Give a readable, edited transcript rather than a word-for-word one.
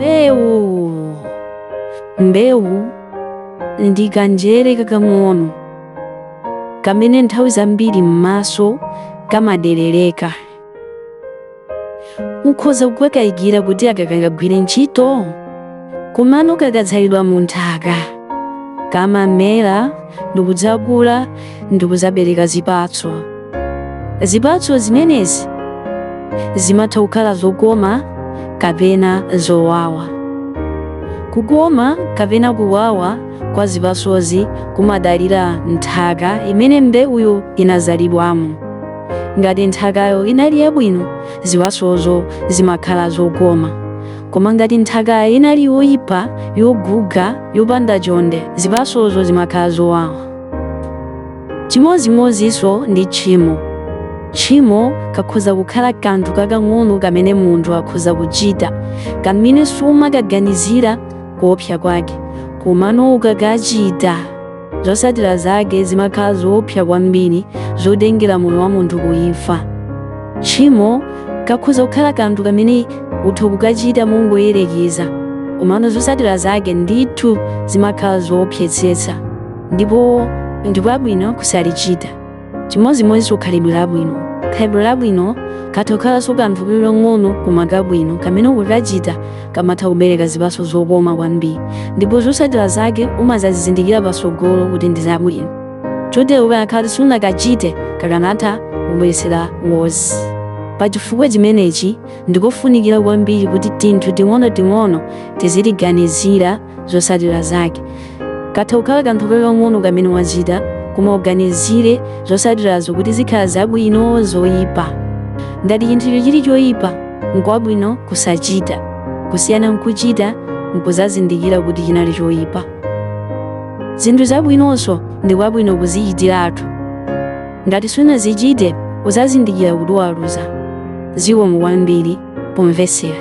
Mbewu. Mbewu ndi kanjere kakang'ono kamene nthawi zambiri m'maso kamaderereka. Ukhoza kukakayikira kuti aka kangagwire ntchito, komano kakadzalidwa mu nthaka, kamamera ndikudzakula ndikudzabereka zipatso. Zipatso zimenezi zimatha kukhala zokoma kapena zowawa. Kukoma kapena kuwawa kwa zipatsozi kumadalira nthaka imene mbewuyo inadzalidwamo. Ngati nthakayo inali yabwino, zipatsozo zimakhala zokoma. Koma ngati nthakayo inali yoyipa, yoguga, yopanda chonde, zipatsozo zimakhala zowawa. Chimodzimodzinso ndi tchimo. Tchimo kakhoza kukhala kanthu kakang'ono kamene munthu akhoza kuchita, kamene sumakaganizira kuopsa kwake, komano ukakachita, zotsatira zake zimakhala zoopsa kwambiri zotengera moyo wa munthu ku imfa. Tchimo kakhoza kukhala kanthu kamene utha kukachita mongoyerekeza, komano zotsatira zake ndithu zimakhala zoopsetsetsa ndipo ndi kwabwino kusalichita. Chimodzimodzinso khalidwe labwino. Khalidwe labwino katha kukhalanso kanthu kakang'ono koma kabwino kamene ukakachita kamatha kubereka zipatso zokoma kwambiri ndipo zotsatira zake umadzazizindikira patsogolo kuti ndi zabwino. Chotero ukanakhala kuti sunakachite kakanatha kubweretsera ngozi. Pa chifukwa chimenechi ndikofunikira kwambiri kuti tinthu ting'onoting'ono tizitiganizira zotsatira zake. Katha kukhala kanthu kakang'ono kamene wachita, koma uganizire zotsatirazo kuti zikhala zabwino zoyipa. Ngati chinthucho chili choyipa, n'kwabwino kusachita, kusiyana n'kuchita n'kudzazindikira kuti chinali choyipa. Zinthu zabwinonso ndi kwabwino kuzichitiratu. Ngati sunazichite, udzazindikira kuti waluza. Zikomo kwambiri pomvetsera.